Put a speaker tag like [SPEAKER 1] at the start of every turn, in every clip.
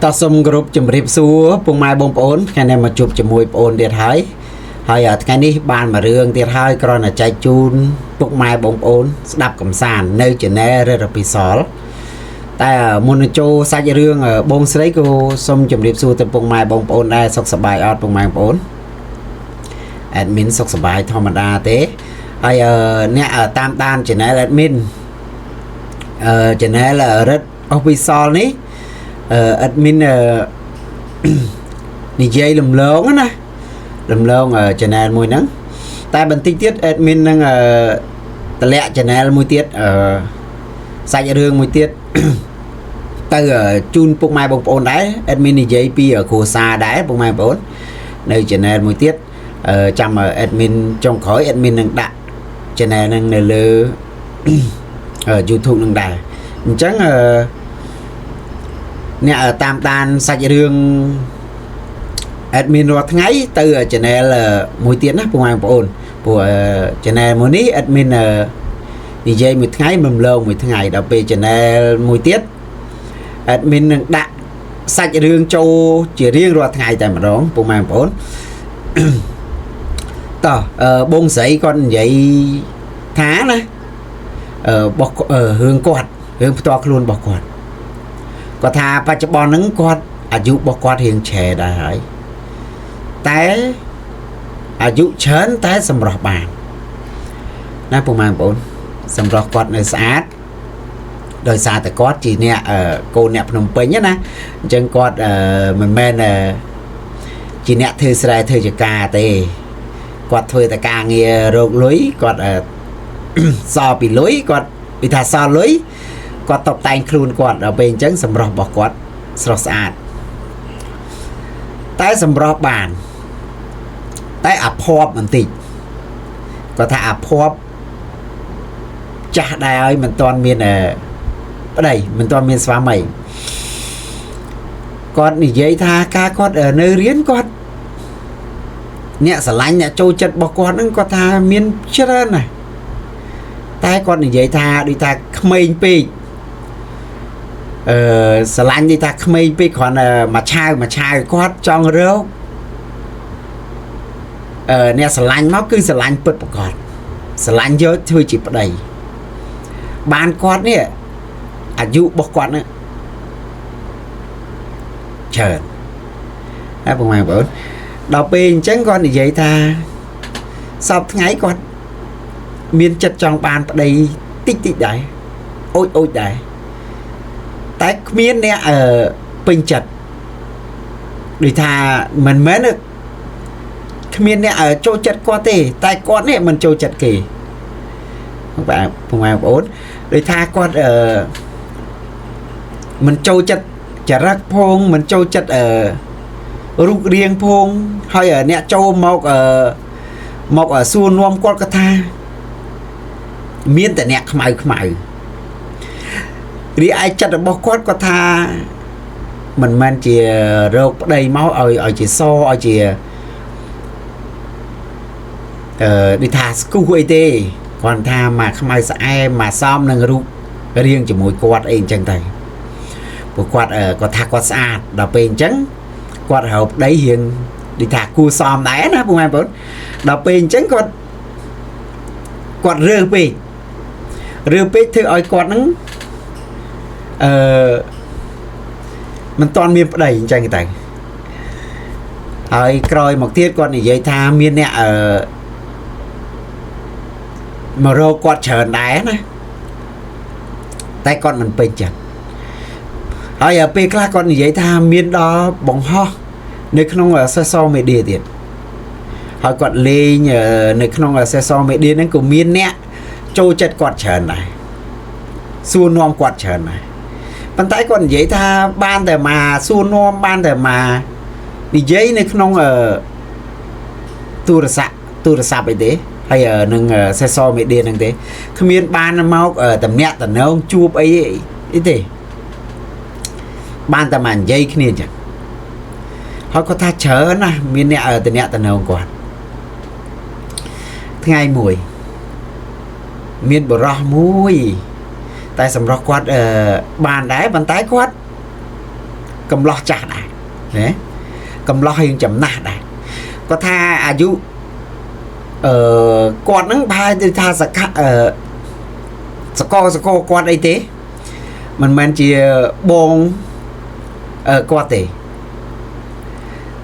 [SPEAKER 1] តោះសូមគោរពជម្រាបសួរពុកម៉ែបងប្អូនថ្ងៃនេះមកជួបជាមួយបងប្អូនទៀតហើយហើយថ្ងៃនេះបានមួយរឿងទៀតហើយគ្រាន់តែចែកជូនពុកម៉ែបងប្អូនស្ដាប់កំសាន្តនៅ Channel រិទ្ធពិសលតែមុននឹងចូលសាច់រឿងបងស្រីក៏សូមជម្រាបសួរទៅពុកម៉ែបងប្អូនដែរសុខសប្បាយអត់ពុកម៉ែបងប្អូន admin សុខសប្បាយធម្មតាទេហើយអ្នកតាមដាន Channel admin Channel រិទ្ធ Official នេះ admin និយាយលំលងណាលំលង channel មួយហ្នឹងតែបន្តិចទៀត admin នឹងតម្លាក់ channel មួយទៀតសាច់រឿងមួយទៀតទៅជូនពុកម៉ែបងប្អូនដែរ admin និយាយពីគ្រួសារដែរពុកម៉ែបងប្អូននៅ channel មួយទៀតចាំ admin ចុងក្រោយ admin នឹងដាក់ channel ហ្នឹងនៅលើ YouTube នឹងដែរអញ្ចឹងអឺអ្នកតាមដានសាច់រឿង admin រាល់ថ្ងៃទៅ channel មួយទៀតណាពុកម៉ែបងប្អូនព្រោះ channel មួយនេះ admin និយាយមួយថ្ងៃមិនលងមួយថ្ងៃដល់ពេល channel មួយទៀត admin នឹងដាក់សាច់រឿងចូលជារៀងរាល់ថ្ងៃតែម្ដងពុកម៉ែបងប្អូនតោះបងស្រីគាត់និយាយថាណាអឺបោះរឿងគាត់រឿងផ្ទាល់ខ្លួនរបស់គាត់គាត់ថាបច្ចុប្បន្នហ្នឹងគាត់អាយុរបស់គាត់រៀងឆែដែរហើយតែអាយុច្រើនតែសម្រស់បានណាពុកម៉ែបងប្អូនសម្រស់គាត់នៅស្អាតដោយសារតែគាត់ជាអ្នកកូនអ្នកភ្នំពេញណាអញ្ចឹងគាត់មិនមែនជាអ្នកធ្វើស្រែធ្វើចការទេគាត់ធ្វើតែការងាររកលុយគាត់សល់ពីលុយគាត់ពីថាសល់លុយគាត់តបតែងខ្លួនគាត់ដល់ពេលអញ្ចឹងសម្រស់របស់គាត់ស្រស់ស្អាតតែសម្រស់បានតែអាភ័ព្វបន្តិចគាត់ថាអាភ័ព្វចាស់ដែរហើយមិនទាន់មានប្តីមិនទាន់មានស្វាមីគាត់និយាយថាការគាត់នៅរៀនគាត់អ្នកស្រឡាញ់អ្នកចូលចិត្តរបស់គាត់ហ្នឹងគាត់ថាមានច្រើនណាស់តែគាត់និយាយថាដូចថាក្មេងពេកអឺស្រឡាញ់និយាយថាក្មេងពេកគ្រាន់តែមួយឆាវមួយឆាវគាត់ចង់រកអឺអ្នកស្រឡាញ់មកគឺស្រឡាញ់ពិតប្រាកដស្រឡាញ់យកធ្វើជាប្តីបានគាត់នេះអាយុរបស់គាត់នេះច្រើនហើយបងប្អូនដល់ពេលអញ្ចឹងគាត់និយាយថាសពថ្ងៃគាត់មានចិត្តចង់បានប្តីតិចតិចដែរអូចអូចដែរតែគ្មានអ្នកអឺពេញចិត្តដូចថាមិនមែនគ្មានអ្នកចូលចិត្តគាត់ទេតែគាត់នេះមិនចូលចិត្តគេបងប្អូនដូចថាគាត់អឺមិនចូលចិត្តចរិតផងមិនចូលចិត្តអឺរូបរាងផងហើយអ្នកចូលមកអឺមកសួរនាំគាត់គាត់ថាមានតែអ្នកខ្មៅខ្មៅរីឯចិត្តរបស់គាត់គាត់ថាមិនមែនជារោគប្តីមកឲ្យឲ្យជាសឲ្យជាអឺដូចថាស្គុះអីទេគាត់ថាមកខ្មៅស្អែមមកសមនឹងរូបរាងជាមួយគាត់អីអញ្ចឹងទៅព្រោះគាត់គាត់ថាគាត់ស្អាតដល់ពេលអញ្ចឹងគាត់រកប្តីរៀងដូចថាគួសមដែរណាពុកម៉ែបងប្អូនដល់ពេលអញ្ចឹងគាត់គាត់រើពេករើពេកធ្វើឲ្យគាត់ហ្នឹងអឺមិនទាន់មានប្តីអញ្ចឹងទៅហើយក្រោយមកទៀតគាត់និយាយថាមានអ្នកអឺមករកគាត់ច្រើនដែរណាតែគាត់មិនពេញចិត្តហើយពេលខ្លះគាត់និយាយថាមានដល់បង្ហោះនៅក្នុង social media ទៀតហើយគាត់លេងនៅក្នុង social media ហ្នឹងក៏មានអ្នកចូលចិត្តគាត់ច្រើនដែរសួរនាំគាត់ច្រើនដែរប៉ុន្តែគាត់និយាយថាបានតែមកសួរនាំបានតែមកនិយាយនៅក្នុងទូរស័ព្ទទូរស័ព្ទអីទេហើយនឹង social media ហ្នឹងទេគ្មានបានមកតំណាក់តំណងជួបអីអីទេបានតែមកនិយាយគ្នាអញ្ចឹងហើយគាត់ថាច្រើនណាស់មានអ្នកតំណាក់តំណងគាត់ថ្ងៃមួយមានបរោះមួយតែសម្រស់គាត់បានដែរប៉ុន្តែគាត់ កំឡោះចាស់ដែរណាកំឡោះរៀងចំណាស់ដែរគាត់ថាអាយុអឺគាត់ហ្នឹងប្រហែលថាសកអឺសកសកគាត់អីទេមិនមែនជាបងគាត់ទេ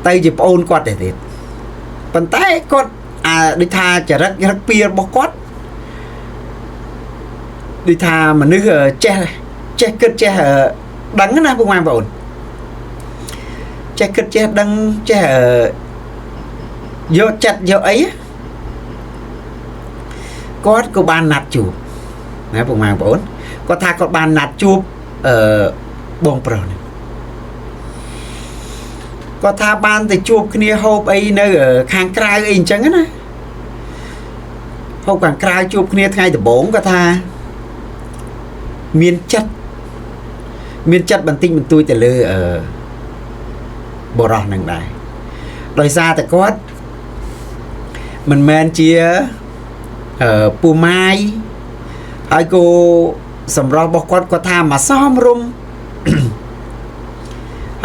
[SPEAKER 1] ទៅជាប្អូនគាត់ទេទៀតប៉ុន្តែគាត់អាដូចថាចរិតរឹកពីរបស់គាត់ដូចថាមនុស្សចេះចេះគិតចេះដឹងណាពុកម៉ែបងប្អូនចេះគិតចេះដឹងចេះយកចិត្តយកអីគាត់ក៏បានណាត់ជួបណាពុកម៉ែបងប្អូនគាត់ថាគាត់បានណាត់ជួបអឺបងប្រុសនេះគាត់ថាបានទៅជួបគ្នាហូបអីនៅខាងក្រៅអីអញ្ចឹងណាហូបខាងក្រៅជួបគ្នាថ្ងៃដំបូងគាត់ថាមានចិត្តមានចិត្តបន្តិចបន្តួចទៅលើអឺបរោះនឹងដែរដោយសារតែគាត់មិនមែនជាពូម៉ាយហើយគោសម្រស់របស់គាត់គាត់ថាមកសមរម្យ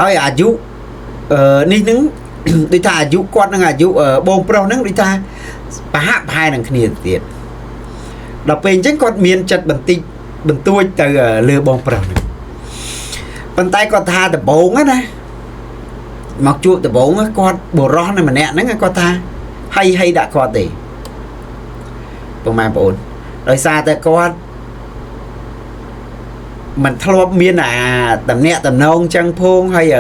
[SPEAKER 1] ហើយអាយុនេះនឹងដូចថាអាយុគាត់នឹងអាយុបងប្រុសនឹងដូចថាប្រហាក់ប្រហែលនឹងគ្នាទៀតដល់ពេលអញ្ចឹងគាត់មានចិត្តបន្តិចបន្តួចទៅលើបងប្រុសហ្នឹងប៉ុន្តែគាត់ថាដំបងណាមកជួបដំបងគាត់បុរសនៅម្នាក់ហ្នឹងគាត់ថាហៃហៃដាក់គាត់ទេពុកម៉ែបងប្អូនដោយសារតែគាត់មិនធ្លាប់មានអាតំណាក់តំណងចឹងផងហើយ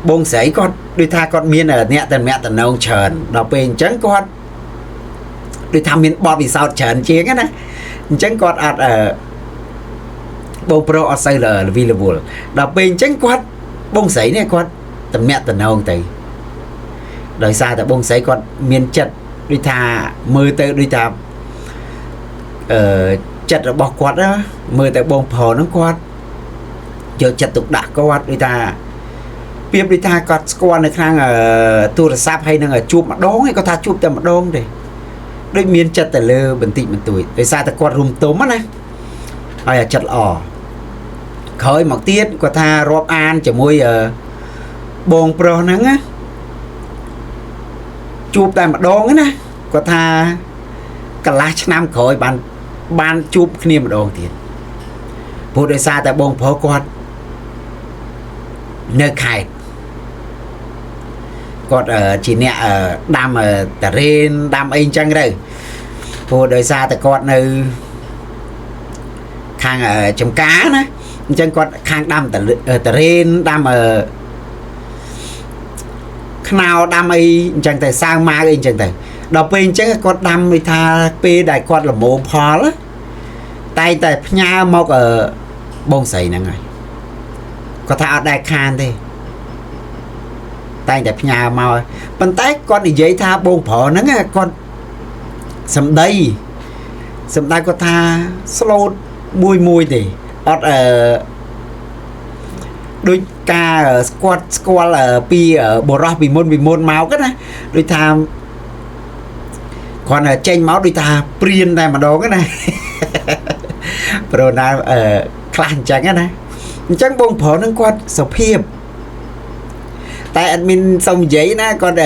[SPEAKER 1] បងស្រីគាត់ដូចថាគាត់មានអ្នកតំណាក់តំណងច្រើនដល់ពេលអញ្ចឹងគាត់ដូចថាមានបទពិសោធន៍ច្រើនជាងណាអញ្ចឹងគាត់អត់បងប្រុសអត់សូវលវីលវល់ដល់ពេលអញ្ចឹងគាត់បងស្រីនេះគាត់តំណាក់តំណងទៅដោយសារតែបងស្រីគាត់មានចិត្តដូចថាមើលទៅដូចថាអឺចិត្តរបស់គាត់ណាមើលតែបងប្រុសហ្នឹងគាត់យកចិត្តទុកដាក់គាត់ដូចថាប្រៀបដូចថាគាត់ស្គាល់នៅខាងទូរស័ព្ទហើយនឹងជួបម្ដងឯងគាត់ថាជួបតែម្ដងទេដូចមានចិត្តទៅលើបន្តិចបន្តួចដោយសារតែគាត់រុំទុំណាហើយចិត្តល្អក្រោយមកទៀតគាត់ថារាប់អានជាមួយបងប្រុសហ្នឹងណាជួបតែម្ដងណាគាត់ថាកន្លះឆ្នាំក្រោយបានជួបគ្នាម្ដងទៀតព្រោះដោយសារតែបងប្រុសគាត់នៅខេត្តគាត់ជាអ្នកដាំតារ៉េនដាំអីអញ្ចឹងទៅព្រោះដោយសារតែគាត់នៅខាងចំការណាអញ្ចឹងគាត់ខាងដាំតារ៉េនដាំខ្នោដាំអីអញ្ចឹងទៅសាវម៉ាវអីអញ្ចឹងទៅដល់ពេលអញ្ចឹងគាត់ដាំដូចថាពេលដែលគាត់ល្មមផលតែតែផ្ញើមកបងស្រីហ្នឹងហើយគាត់ថាអត់ដែលខានទេតែតែផ្ញើមកប៉ុន្តែគាត់និយាយថាបងប្រុសហ្នឹងគាត់សំដីសំដៅគាត់ថាស្លូតមួយមួយទេអត់អឺដូចការគាត់ស្គាល់ពីបរោះពីមុនមកណាដូចថាគាត់ចេញមកដូចថាព្រៀនតែម្ដងណាព្រោះណាខ្លះអញ្ចឹងណាអញ្ចឹងបងប្រុសនឹងគាត់សុភាពតែអេដមីនសុំនិយាយណាគាត់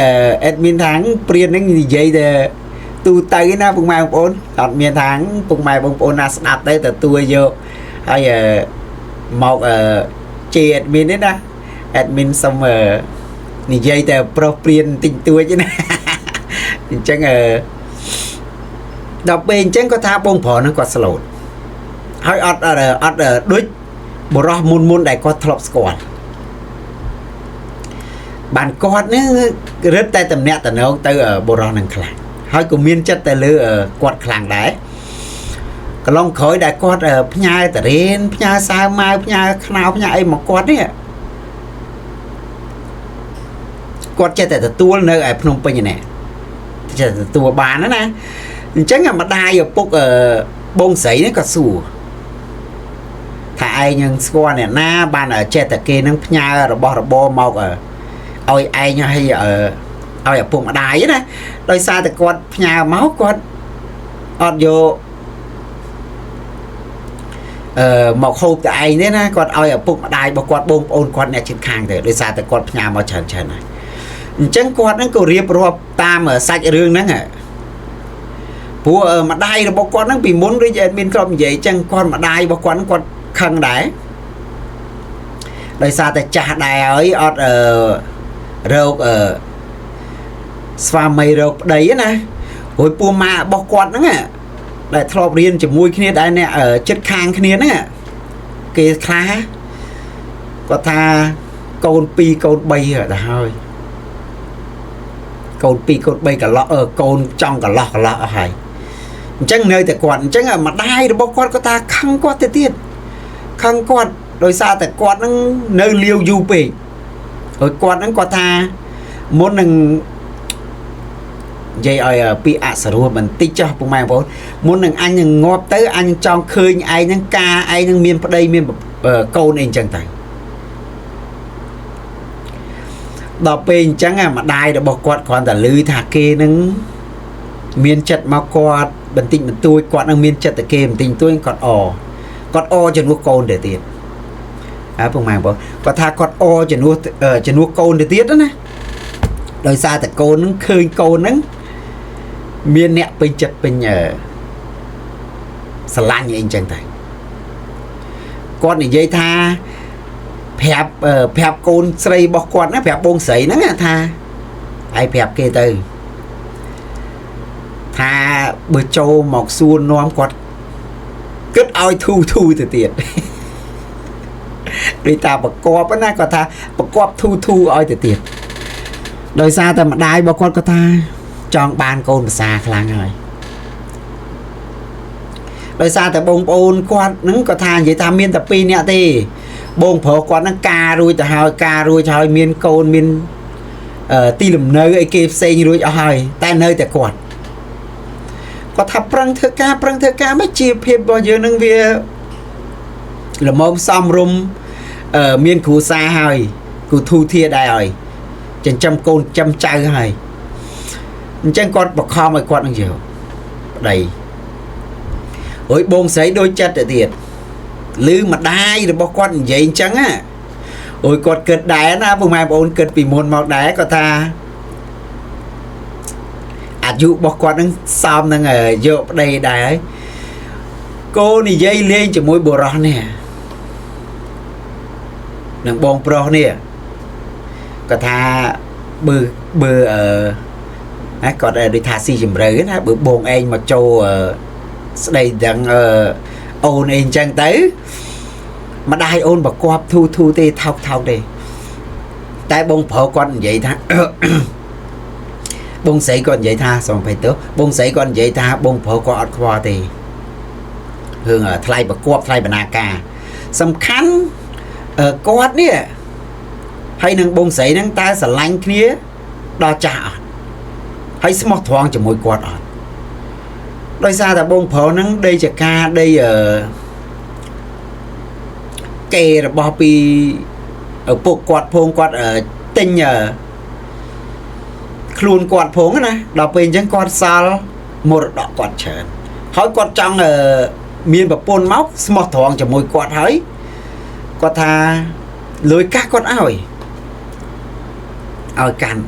[SPEAKER 1] អេដមីនថាងព្រៀននឹងនិយាយតែទូទៅណាពុកម៉ែបងប្អូនអត់មានថាងពុកម៉ែបងប្អូនណាស្ដាប់ទៅទទួលយកហើយមកជេរអេដមីនទេណាអេដមីនសុំនិយាយតែប្រុសព្រៀនតិចតួចណាអញ្ចឹងដល់ពេលអញ្ចឹងគាត់ថាបងប្រុសនឹងគាត់ស្លូតហើយអត់ដូចបរោះមុនដែលគាត់ធ្លាប់ស្គាល់បានគាត់នេះរឹតតែតំណាក់តំណងទៅបរោះនឹងខ្លាំងហើយក៏មានចិត្តទៅលើគាត់ខ្លាំងដែរកន្លងក្រោយដែលគាត់ផ្ញើតារ៉េនផ្ញើសាវម៉ាវផ្ញើខ្នោផ្ញើអីមកគាត់នេះគាត់ចេះតែទទួលនៅឯភ្នំពេញនេះចេះតែទទួលបានណាអញ្ចឹងម្ដាយឪពុកបងស្រីនេះក៏សួរថាឯងនឹងស្គាល់អ្នកណាបានចេះតែគេនឹងផ្ញើរបស់របរមកឲ្យឯងឲ្យឲ្យឪពុកម្ដាយណាដោយសារតែគាត់ផ្ញើមកគាត់អត់យក មកហូបតែឯងទេណាគាត់ឲ្យឪពុកម្ដាយរបស់គាត់បងប្អូនគាត់អ្នកជិតខាងទៅដោយសារតែគាត់ផ្ញើមកច្រើនច្រើនហើយអញ្ចឹងគាត់ហ្នឹងក៏រៀបរាប់តាមសាច់រឿងហ្នឹងព្រោះម្ដាយរបស់គាត់ហ្នឹងពីមុនដូច admin ធ្លាប់និយាយអញ្ចឹងគាត់ម្ដាយរបស់គាត់គាត់ខឹងដែរដោយសារតែចាស់ដែរហើយអត់រកស្វាមីរកប្តីណារួចពួកម៉ារបស់គាត់ហ្នឹងដែលធ្លាប់រៀនជាមួយគ្នាដែរអ្នកចិត្តខាងគ្នាហ្នឹងគេខ្លះគាត់ថាកូន2កូន3ទៅហើយកូន2កូន3កន្លោះកូនចង់កន្លោះកន្លោះអស់ហើយអញ្ចឹងនៅតែគាត់អញ្ចឹងម្ដាយរបស់គាត់គាត់ថាខឹងគាត់ទៅទៀតខឹងគាត់ដោយសារតែគាត់ហ្នឹងនៅលាវយូរពេកហើយគាត់ហ្នឹងគាត់ថាមុននឹងនិយាយឲ្យពីអសរោះបន្តិចចុះពុកម៉ែបងប្អូនមុននឹងអញនឹងងាប់ទៅអញចង់ឃើញឯងនឹងការឯងនឹងមានប្តីមានកូនអីអញ្ចឹងទៅដល់ពេលអញ្ចឹងម្ដាយរបស់គាត់គ្រាន់តែឮថាគេនឹងមានចិត្តមកគាត់បន្តិចបន្តួចគាត់នឹងមានចិត្តតែគេបន្តិចបន្តួចគាត់អគាត់អជំនួសកូនទៅទៀតហើយពុកម៉ែបងប្អូនគាត់ថាគាត់អជំនួសកូនទៅទៀតណាដោយសារតែកូននឹងឃើញកូននឹងមានអ្នកពេញចិត្តពេញស្រឡាញ់អីអញ្ចឹងទៅគាត់និយាយថាប្រាប់កូនស្រីរបស់គាត់ណាប្រាប់បងស្រីហ្នឹងថាឲ្យប្រាប់គេទៅថាបើចូលមកសួរនាំគាត់គិតឲ្យធូធូទៅទៀតដូចតាប្រកបណាគាត់ថាប្រកបធូធូឲ្យទៅទៀតដោយសារតែម្ដាយរបស់គាត់គាត់ថាចង់បានកូនភាសាខ្លាំងហើយដោយសារតែបងប្អូនគាត់ហ្នឹងគាត់ថានិយាយថាមានតែ2នាក់ទេបងប្រុសគាត់ហ្នឹងការរួចទៅហើយការរួចហើយមានកូនមានទីលំនៅអីគេផ្សេងរួចអស់ហើយតែនៅតែគាត់គាត់ថាប្រឹងធ្វើការប្រឹងធ្វើការមិនជីវភាពរបស់យើងនឹងវាល្មមសំរុំមានគ្រួសារហើយគូធូធាដែរហើយចិញ្ចឹមកូនចិញ្ចឹមចៅហើយអញ្ចឹងគាត់បខំឲ្យគាត់នឹងយកប្តីរួចបងស្រីដូចចិត្តទៅទៀតឬម្ដាយរបស់គាត់និយាយអញ្ចឹងណាអូយគាត់គិតដែរណាពុកម៉ែបងប្អូនគិតពីមុនមកដែរគាត់ថាអាយុរបស់គាត់នឹងសមនឹងយកប្តីដែរហើយកូននិយាយលេងជាមួយបុរសនេះនឹងបងប្រុសនេះគាត់ថាបើណាគាត់ដូចថាស៊ីជម្រៅណាបើបងឯងមកចូលស្ដីទាំងអូនអីអញ្ចឹងទៅម្ដាយអូនប្រកបធូធូទេថោកថោកទេតែបងប្រុសគាត់និយាយថាបងស្រីគាត់និយាយថាសូមអភ័យទោសបងស្រីគាត់និយាយថាបងប្រុសគាត់អត់ខ្វល់ទេរឿងថ្លៃប្រកបថ្លៃបណ្ណាការសំខាន់គាត់នេះហើយនឹងបងស្រីហ្នឹងតើស្រឡាញ់គ្នាដល់ចាស់អត់ហើយស្មោះត្រង់ជាមួយគាត់អត់ដោយសារតែបងប្រុសហ្នឹងដីចកាដីគេរបស់ពីឪពុកគាត់ផងគាត់ទិញខ្លួនគាត់ផងណាដល់ពេលអញ្ចឹងគាត់សល់មរតកគាត់ច្រើនហើយគាត់ចង់មានប្រពន្ធមកស្មោះត្រង់ជាមួយគាត់ហើយគាត់ថាលុយកាសគាត់ឲ្យកាន់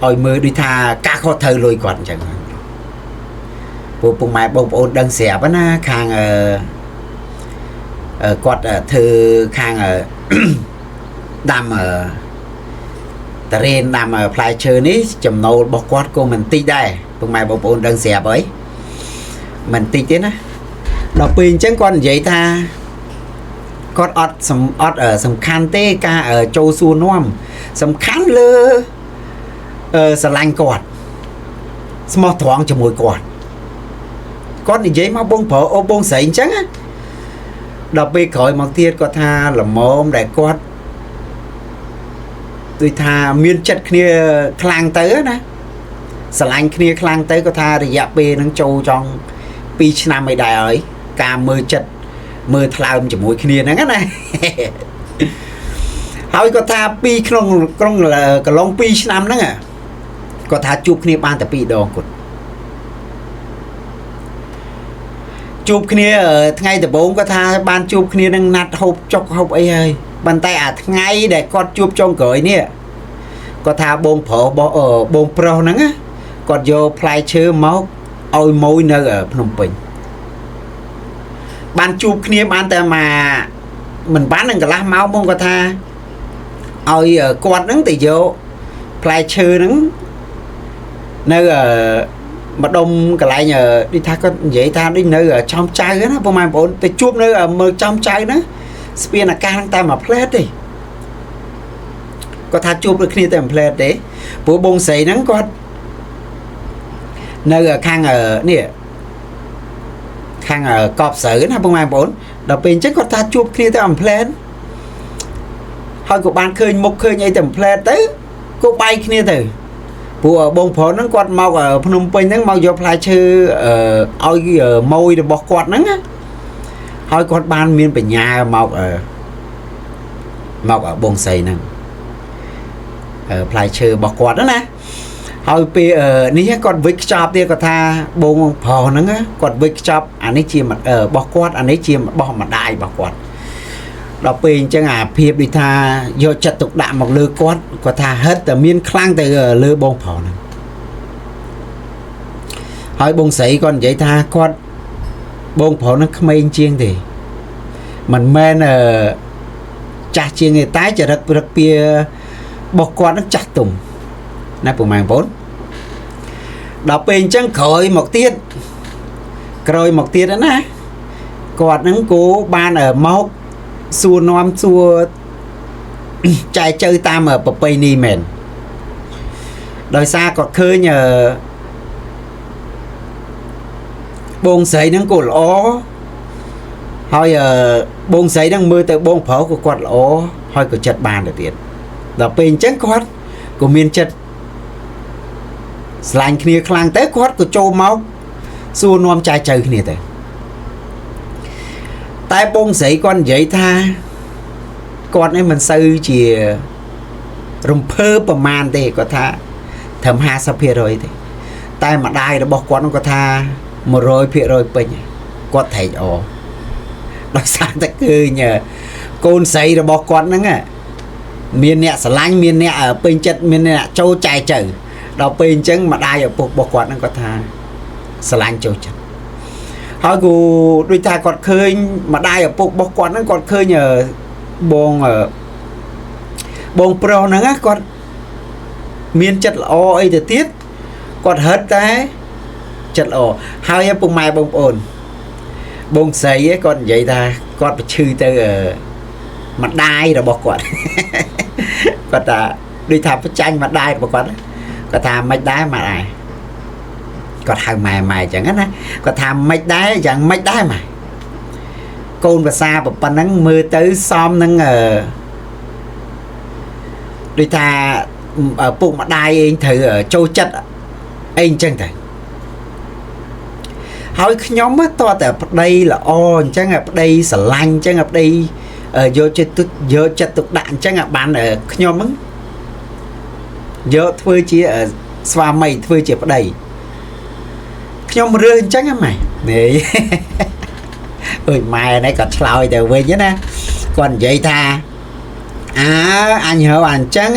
[SPEAKER 1] ឲ្យមើលដូចថាការខុសត្រូវលុយគាត់អញ្ចឹងពួកពុកម៉ែបងប្អូនដឹងស្រាប់ណាខាងគាត់ធ្វើខាងដាំតារ៉េនដាំផ្លែឈើនេះចំណូលរបស់គាត់ក៏មិនតិចដែរពុកម៉ែបងប្អូនដឹងស្រាប់ហើយមិនតិចទេណាដល់ពេលអញ្ចឹងគាត់និយាយថាគាត់អត់សំខាន់ទេការចូលសួរនាំសំខាន់លើស្រឡាញ់គាត់ស្មោះត្រង់ជាមួយគាត់គាត់និយាយមកបងប្រុសអូបងស្រីអញ្ចឹងណាដល់ពេលក្រោយមកទៀតគាត់ថាល្មមដែលគាត់ដូចថាមានចិត្តគ្នាខ្លាំងទៅណាស្រឡាញ់គ្នាខ្លាំងទៅគាត់ថារយៈពេលហ្នឹងចូលចង់2ឆ្នាំអីដែរហើយការមើលចិត្តមើលថ្លើមជាមួយគ្នាហ្នឹងណាហើយគាត់ថាពីក្នុងក្រុងកន្លង2ឆ្នាំហ្នឹងគាត់ថាជួបគ្នាបានតែ2ដងគាត់ ជួបគ្នាថ្ងៃដំបូងគាត់ថាបានជួបគ្នានឹងណាត់ហូបចុកហូបអីហើយប៉ុន្តែអាថ្ងៃដែលគាត់ជួបចុងក្រោយនេះគាត់ថាបងប្រុសបងប្រុសហ្នឹងគាត់យកផ្លែឈើមកឲ្យម៉ួយនៅភ្នំពេញបានជួបគ្នាបានតែមកមិនបាននឹងកន្លះម៉ោងមកគាត់ថាឲ្យគាត់ហ្នឹងទៅយកផ្លែឈើហ្នឹងនៅម្ដុំកន្លែងដូចថាគាត់និយាយថាដូចនៅចំចៅណាពុកម៉ែបងប្អូនទៅជួបនៅមើលចំចៅណាស្ពានអាកាសហ្នឹងតែមួយផ្លែតទេគាត់ថាជួបដូចគ្នាតែមួយផ្លែតទេព្រោះបងស្រីហ្នឹងគាត់នៅខាងនេះខាងកប់ស្រូវណាពុកម៉ែបងប្អូនដល់ពេលអញ្ចឹងគាត់ថាជួបគ្នាតែមួយផ្លែតហើយក៏បានឃើញមុខឃើញអីតែមួយផ្លែតទៅក៏បែកគ្នាទៅព្រោះបងប្រុសហ្នឹងគាត់មកភ្នំពេញហ្នឹងមកយកផ្លែឈើឲ្យម៉ួយរបស់គាត់ហ្នឹងណាហើយគាត់បានមានបញ្ញាមកមកបងស្រីហ្នឹងផ្លែឈើរបស់គាត់ហ្នឹងណាហើយពេលនេះគាត់វិចខ្ចប់ទៀតគាត់ថាបងប្រុសហ្នឹងគាត់វិចខ្ចប់អានេះជារបស់គាត់អានេះជារបស់ម្ដាយរបស់គាត់ដល់ពេលអញ្ចឹងអាភាពដូចថាយកចិត្តទុកដាក់មកលើគាត់គាត់ថាហិតតែមានខ្លាំងទៅលើបងប្រុសហ្នឹងហើយបងស្រីគាត់និយាយថាគាត់បងប្រុសហ្នឹងក្មេងជាងទេមិនមែនចាស់ជាងទេតែចរិតរឹកពីរបស់គាត់ហ្នឹងចាស់ទុំណាពុកម៉ែបងប្អូនដល់ពេលអញ្ចឹងក្រោយមកទៀតណាគាត់ហ្នឹងគោបានមកសួរនាំសួរចែកចៅតាមប្រពៃណីមែនដោយសារគាត់ឃើញបងស្រីហ្នឹងក៏ល្អហើយបងស្រីហ្នឹងមើលទៅបងប្រុសក៏គាត់ល្អហើយក៏ចិត្តបានទៅទៀតដល់ពេលអញ្ចឹងគាត់ក៏មានចិត្តស្រឡាញ់គ្នាខ្លាំងទៅគាត់ក៏ចូលមកសួរនាំចែកចៅគ្នាទៅតែបងស្រីគាត់និយាយថាគាត់នេះមិនសូវជារំភើបប្រមាណទេគាត់ថាត្រឹម 50% ទេតែម្ដាយរបស់គាត់នោះគាត់ថា 100% ពេញគាត់ត្រេកអរដោយសារតែឃើញកូនស្រីរបស់គាត់ហ្នឹងមានអ្នកស្រឡាញ់មានអ្នកពេញចិត្តមានអ្នកចូលចែកចៅដល់ពេលអញ្ចឹងម្ដាយឪពុករបស់គាត់ហ្នឹងគាត់ថាស្រឡាញ់ចូលចិត្តហើយគូដូចថាគាត់ឃើញម្ដាយឪពុករបស់គាត់ហ្នឹងគាត់ឃើញបងប្រុសហ្នឹងគាត់មានចិត្តល្អអីទៅទៀតគាត់ហិតតែចិត្តល្អហើយពុកម៉ែបងប្អូនបងស្រីគាត់និយាយថាគាត់ប្រឈឺទៅម្ដាយរបស់គាត់គាត់ថាដូចថាប្រចាញ់ម្ដាយរបស់គាត់គាត់ថាមិនដែរម្ដាយគាត់ហៅម៉ែម៉ែអញ្ចឹងណាគាត់ថាមិនដែរយ៉ាងមិនដែរម៉ែកូនភាសាប៉ុណ្ណឹងមើលទៅសមនឹងដូចថាពុកម្ដាយឯងត្រូវចូលចិត្តអីអញ្ចឹងទៅហើយខ្ញុំតើតែប្តីល្អអញ្ចឹងប្តីស្រឡាញ់អញ្ចឹងប្តីយកចិត្តទុកដាក់អញ្ចឹងបានខ្ញុំហ្នឹងយកធ្វើជាស្វាមីធ្វើជាប្តីខ្ញុំរើសអញ្ចឹងម៉ែនេះអើយម៉ែនេះគាត់ឆ្លើយទៅវិញណាគាត់និយាយថាអើអញហើអញ្ចឹង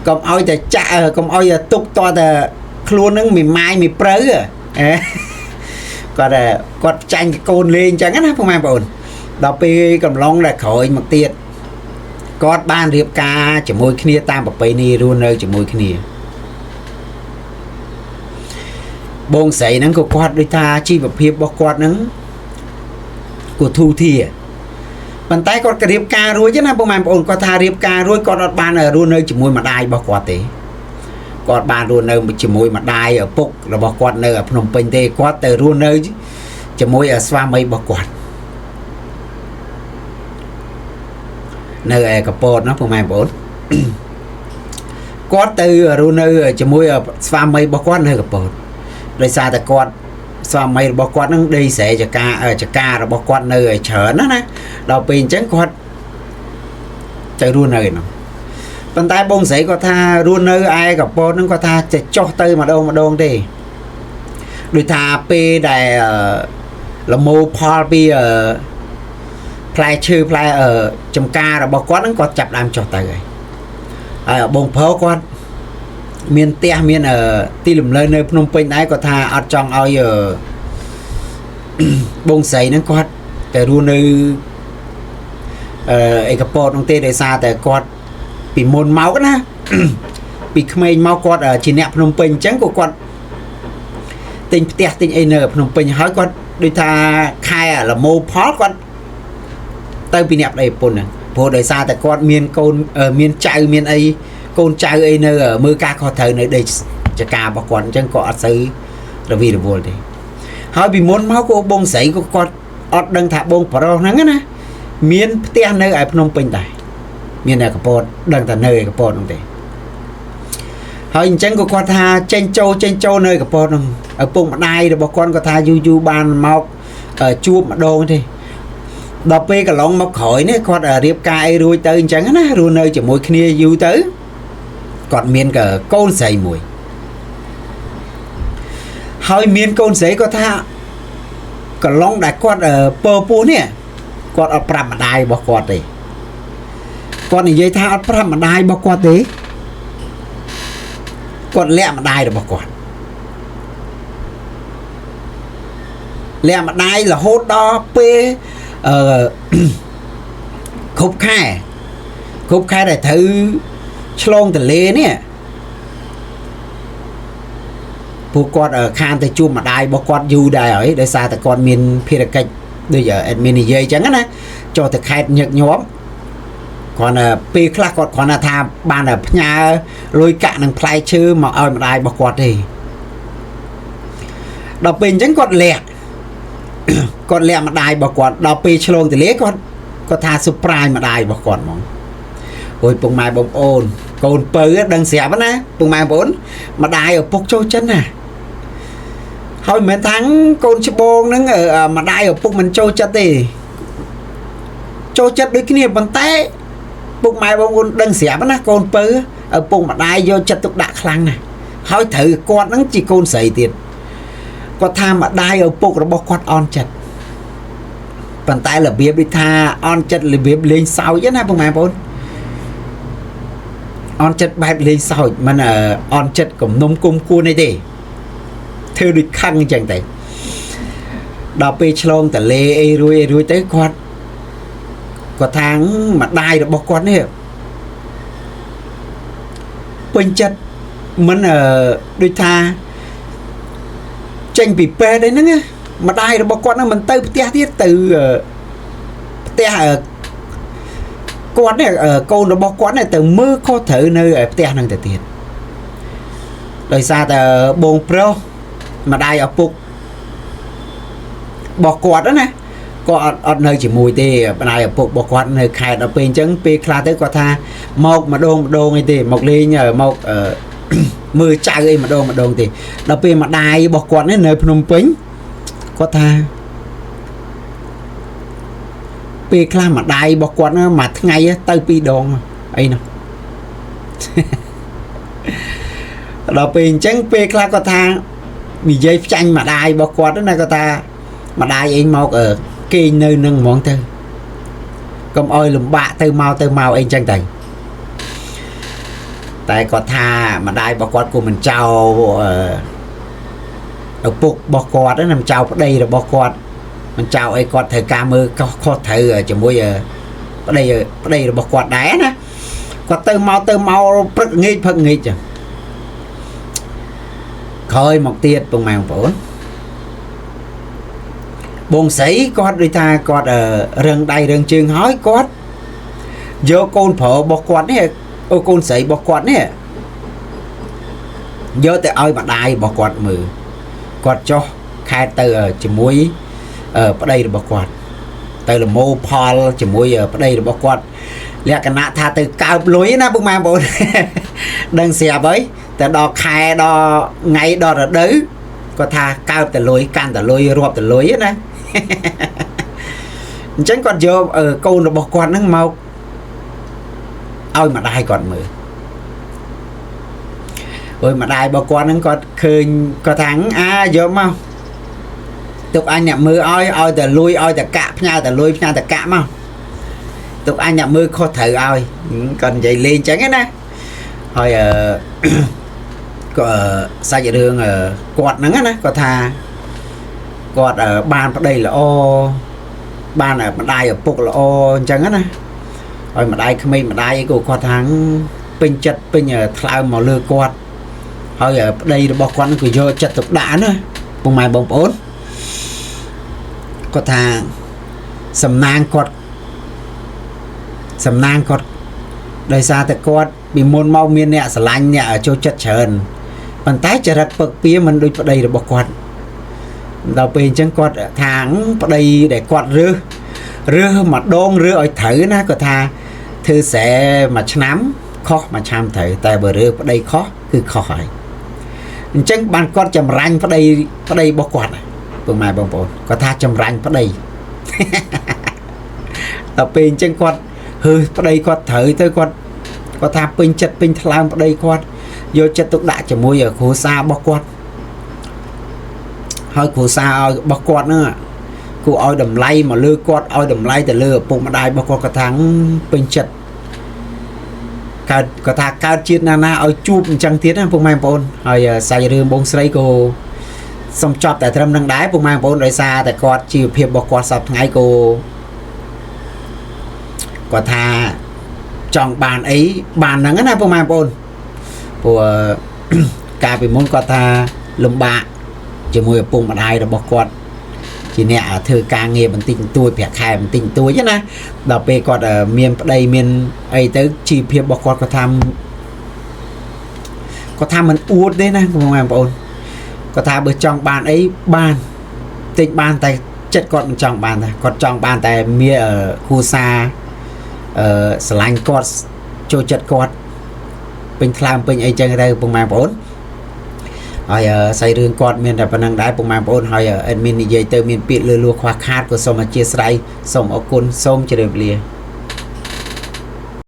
[SPEAKER 1] កុំឲ្យតែចាក់កុំឲ្យទុកតតែខ្លួននឹងមីម៉ាយមីព្រៅគាត់ចាញ់កូនលេងអញ្ចឹងណាពុកម៉ែបងប្អូនដល់ពេលកំឡុងដែលក្រោយមកទៀតគាត់បានរៀបការជាមួយគ្នាតាមប្រពៃណីរស់នៅជាមួយគ្នាបងស្រីហ្នឹងក៏គាត់ដូចថាជីវភាពរបស់គាត់ហ្នឹងក៏ធូរធារប៉ុន្តែគាត់ក៏រៀបការរួចណាពុកម៉ែបងប្អូនគាត់ថារៀបការរួចគាត់អត់បានរស់នៅជាមួយម្ដាយរបស់គាត់ទេគាត់បានរស់នៅជាមួយម្ដាយឪពុករបស់គាត់នៅភ្នំពេញទេគាត់ទៅរស់នៅជាមួយស្វាមីរបស់គាត់នៅឯកពតណាពុកម៉ែបងប្អូនគាត់ទៅរស់នៅជាមួយស្វាមីរបស់គាត់នៅកពតដោយសារតែគាត់ស្វាមីរបស់គាត់នឹងដីស្រែចការរបស់គាត់នៅច្រើនណាណាដល់ពេលអញ្ចឹងគាត់ទៅរស់នៅឯនោះប៉ុន្តែបងស្រីគាត់ថារស់នៅឯកពតនឹងគាត់ថាចេះចុះទៅម្ដងម្ដងទេដូចថាពេលដែល លមោផលពីអឺផ្លែឈើផ្លែចំការរបស់គាត់ហ្នឹងគាត់ចាប់ដើមចុះទៅហើយហើយបងប្រុសគាត់មានផ្ទះមានទីលំនៅនៅភ្នំពេញដែរគាត់ថាអត់ចង់ឲ្យបងស្រីហ្នឹងគាត់តែរស់នៅអេកពតនោះទេដោយសារតែគាត់ពីមុនមកណាពីក្មេងមកគាត់ជាអ្នកភ្នំពេញអញ្ចឹងក៏គាត់ទិញផ្ទះទិញអីនៅភ្នំពេញហើយគាត់ដូចថាខែលមោផលគាត់ទៅពីអ្នកប្តីប្រពន្ធហ្នឹងព្រោះដោយសារតែគាត់មានកូនមានចៅមានអីកូនចៅអីនៅមើលការខុសត្រូវនៅដីចការបស់គាត់អញ្ចឹងក៏អត់សូវរវីរវល់ទេហើយពីមុនមកក៏បងស្រីក៏គាត់អត់ដឹងថាបងប្រុសហ្នឹងណាមានផ្ទះនៅឯភ្នំពេញដែរមានតែកពតដឹងតែនៅឯកពតហ្នឹងទេហើយអញ្ចឹងក៏គាត់ថាចេញចូលនៅកពតហ្នឹងឪពុកម្ដាយរបស់គាត់គាត់ថាយូរយូរបានមកជួបម្ដងទេដល់ពេលកន្លងមកក្រោយនេះគាត់រៀបការអីរួចទៅអញ្ចឹងណារស់នៅជាមួយគ្នាយូរទៅគាត់មានកូនស្រីមួយហើយមានកូនស្រីគាត់ថាកន្លងដែលគាត់ពើពោះនេះគាត់អត់ប្រាប់ម្ដាយរបស់គាត់ទេគាត់និយាយថាអត់ប្រាប់ម្ដាយរបស់គាត់ទេគាត់លាក់ម្ដាយរបស់គាត់លាក់ម្ដាយរហូតដល់ពេលគ្រប់ខែគ្រប់ខែដែលត្រូវឆ្លងទន្លេនេះពួកគាត់ខានទៅជួបម្ដាយរបស់គាត់យូរដែរហើយដោយសារតែគាត់មានភារកិច្ចដូច admin និយាយអញ្ចឹងណាចុះទៅខេតញឹកញាប់គ្រាន់តែពេលខ្លះគាត់គ្រាន់តែថាបានតែផ្ញើលុយកាក់និងផ្លែឈើមកឲ្យម្ដាយរបស់គាត់ទេដល់ពេលអញ្ចឹងគាត់លាក់គាត់លាក់ម្ដាយរបស់គាត់ដល់ពេលឆ្លងទលាគាត់ថា surprise ម្ដាយរបស់គាត់ហ្មងអូយពុកម៉ែបងប្អូនកូនពៅដឹងស្រាប់ណាពុកម៉ែបងប្អូនម្ដាយឪពុកចូលចិត្តណាហើយមិនមែនថាកូនច្បងហ្នឹងម្ដាយឪពុកមិនចូលចិត្តទេចូលចិត្តដូចគ្នាប៉ុន្តែពុកម៉ែបងប្អូនដឹងស្រាប់ណាកូនពៅឪពុកម្ដាយយកចិត្តទុកដាក់ខ្លាំងណាស់ហើយត្រូវគាត់ហ្នឹងជាកូនស្រីទៀតគាត់ថាម្ដាយឪពុករបស់គាត់អន់ចិត្តប៉ុន្តែរបៀបដូចថាអន់ចិត្តរបៀបលេងសើចណាពុកម៉ែបងប្អូនអន់ចិត្តបែបលេងសើចមិនអន់ចិត្តគំនុំគុំគួនអីទេធ្វើដូចខឹងអញ្ចឹងទៅដល់ពេលឆ្លងតលេអីរួយទៅគាត់ថាម្ដាយរបស់គាត់នេះពេញចិត្តមិនដូចថាចេញពីពេទ្យអីហ្នឹងម្ដាយរបស់គាត់ហ្នឹងមិនទៅផ្ទះទៀតទៅផ្ទះគាត់នេះកូនរបស់គាត់នេះទៅមើលខុសត្រូវនៅឯផ្ទះហ្នឹងទៅទៀតដោយសារតែបងប្រុសម្ដាយឪពុករបស់គាត់ណាក៏អត់នៅជាមួយទេម្ដាយឪពុករបស់គាត់នៅខេត្តដល់ពេលអញ្ចឹងពេលខ្លះទៅគាត់ថាមកម្ដងម្ដងអីទេមកលេងមកមើលចៅអីម្ដងម្ដងទេដល់ពេលម្ដាយរបស់គាត់នេះនៅភ្នំពេញគាត់ថាពេលខ្លះម្ដាយរបស់គាត់មួយថ្ងៃទៅពីរដងអីនោះដល់ពេលអញ្ចឹងពេលខ្លះគាត់ថានិយាយផ្ចាញ់ម្ដាយរបស់គាត់ណាគាត់ថាម្ដាយឯងមកគេងនៅនឹងហ្មងទៅកុំឲ្យលំបាកទៅមកអីចឹងទៅតែគាត់ថាម្ដាយរបស់គាត់គូមិនចោលឪពុករបស់គាត់ណាមិនចោលប្តីរបស់គាត់មិនចោលអីគាត់ត្រូវការមើលខុសត្រូវជាមួយប្តីរបស់គាត់ដែរណាគាត់ទៅមកព្រឹកងាកផឹកងាកចឹងក្រោយមកទៀតពុកម៉ែបងប្អូនបងស្រីគាត់ដូចថាគាត់រឹងដៃរឹងជើងហើយគាត់យកកូនប្រុសរបស់គាត់នេះអូកូនស្រីរបស់គាត់នេះយកទៅឲ្យម្ដាយរបស់គាត់មើលគាត់ចុះខេតទៅជាមួយប្តីរបស់គាត់ទៅលមោផលជាមួយប្តីរបស់គាត់លក្ខណៈថាទៅកើបលុយណាពុកម៉ែបងប្អូនដឹងស្រាប់ហើយតែដល់ខែដល់ថ្ងៃដល់រដូវគាត់ថាកើបតែលុយកាន់តែលុយរាប់តែលុយណាអញ្ចឹងគាត់យកកូនរបស់គាត់ហ្នឹងមកឲ្យម្ដាយគាត់មើល rồi mà đài bà con nó có khơi có thắng à vô không ទុកអញអ្នកមើលឲ្យឲ្យតែលួយឲ្យតែកាក់ផ្ញើតែលួយផ្ញើតែកាក់មកទុកអញអ្នកមើលខុសត្រូវឲ្យគាត់និយាយលេងអញ្ចឹងណាហើយអឺក៏សាច់រឿងគាត់ហ្នឹងណាគាត់ថាគាត់បានប្តីល្អបានម្ដាយឪពុកល្អអញ្ចឹងណាហើយម្ដាយក្មេងម្ដាយអីក៏គាត់ថាពេញចិត្តពេញថ្លើមមកលើគាត់ហើយប្តីរបស់គាត់ក៏យកចិត្តទុកដាក់ណាពុកម៉ែបងប្អូនគាត់ថាសំណាងគាត់សំណាងគាត់ដោយសារតែគាត់ពីមុនមកមានអ្នកស្រឡាញ់អ្នកចូលចិត្តច្រើនប៉ុន្តែចរិតពឹកពៀមិនដូចប្តីរបស់គាត់ដល់ពេលអញ្ចឹងគាត់ថាប្តីដែលគាត់រើសរើសម្ដងរើសឲ្យត្រូវណាគាត់ថាធ្វើស្រែមួយឆ្នាំខុសមួយឆ្នាំត្រូវតែបើរើសប្តីខុសគឺខុសហើយអញ្ចឹងបានគាត់ចម្រាញ់ប្តីប្តីរបស់គាត់ពុកម៉ែបងប្អូនគាត់ថាចម្រាញ់ប្តីដល់ពេលអញ្ចឹងគាត់រើសប្តីគាត់ត្រូវទៅគាត់គាត់ថាពេញចិត្តពេញថ្លើមប្តីគាត់យកចិត្តទុកដាក់ជាមួយគ្រួសាររបស់គាត់ហើយគ្រួសារឲ្យរបស់គាត់ហ្នឹងគួរឲ្យតម្លៃមកលើគាត់ឲ្យតម្លៃទៅលើឪពុកម្ដាយរបស់គាត់គាត់ថាពេញចិត្តកើតគាត់ថាកើតជាតិណាណាឲ្យជួបអញ្ចឹងទៀតណាពុកម៉ែបងប្អូនហើយសាច់រឿងបងស្រីក៏សុំចប់តែត្រឹមនឹងដែរពុកម៉ែបងប្អូនដោយសារតែគាត់ជីវភាពរបស់គាត់សប្តាហ៍ថ្ងៃក៏គាត់ថាចង់បានអីបានហ្នឹងណាពុកម៉ែបងប្អូនព្រោះកាលពីមុនគាត់ថាលំបាកជាមួយឪពុកម្ដាយរបស់គាត់ជាអ្នកធ្វើការងារបន្តិចបន្តួចប្រាក់ខែបន្តិចបន្តួចណាដល់ពេលគាត់មានប្តីមានអីទៅជីវភាពរបស់គាត់គាត់ថាមិនអួតទេណាបងប្អូនគាត់ថាបើចង់បានអីបានទិញបានតែចិត្តគាត់មិនចង់បានតែគាត់ចង់បានតែមានគ្រួសារស្រឡាញ់គាត់ចូលចិត្តគាត់ពេញថ្លើមពេញអីចឹងទៅពុកម៉ែបងប្អូនហើយសាច់រឿងគាត់មានតែប៉ុណ្្នឹងដែរពុកម៉ែបងប្អូនហើយ admin និយាយទៅមានពាក្យលឺលួខ្វះខាតក៏សូមអធិស្ឋានសូមអរគុណសូមជម្រាបលា។